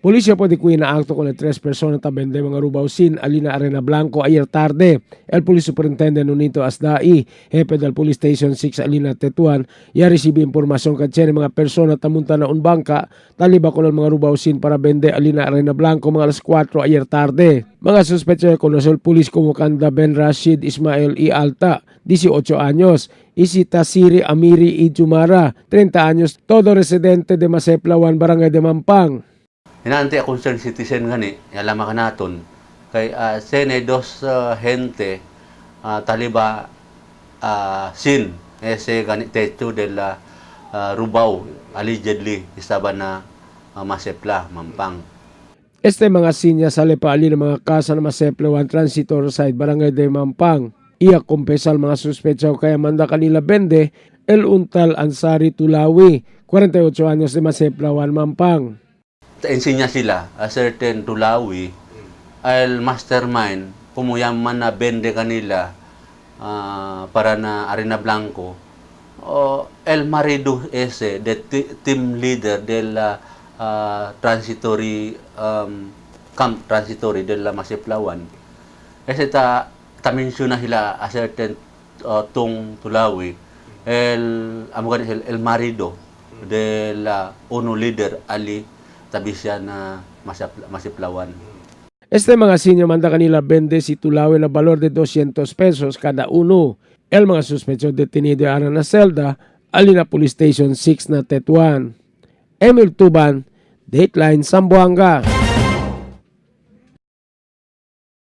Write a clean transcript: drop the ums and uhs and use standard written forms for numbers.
Polisya po di na acto con tres personas ta bende mga rubaw sin alina Arena Blanco ayer tarde. El Police Superintendent Nunito Asdai, jefe del Police Station 6 alina Tetuan, ya recibe impormasyon kad mga persona tamunta na un bangka taliba con el mga rubaw sin para bende alina Arena Blanco mga alas 4 ayer tarde. Mga sospechoso conoce el police como Kanda Ben Rashid Ismael I. Alta, 18 años, y si Tasiri Amiri I. Jumara, 30 años, todo residente de Maseplawan, Barangay de Mampang. Hinante a concerned citizen gani, alama ka naton kay sene dos gente taliba sin ese gani techo de la Rubaw allegedly estaba na Masepla, Mampang. Este mga sinya sale pa ali ng mga kasa na Maseplawan Transitor Side Barangay de Mampang. Iya kumpesal mga suspetsaw kaya manda kanila bende El Untal Ansari Tulawi, 48 años de Maseplawan, Mampang. Insinya sila a certain Tulawi al mastermind kumuyaman na bende kanila para na Arena Blanco o el marido ese the team leader de la transitory camp transitory de la Masiplawan ese ta ta-menciona sila a certain tung Tulawi el amo gani el marido de la uno leader ali tabi siya na Masiplawan. Este mga sinyo manda kanila bende si Tulawi na valor de 200 pesos kada uno. El mga suspetso detenido ara na celda alina Police Station 6 na Tetuan. Emil Tuban, Dateline Zamboanga.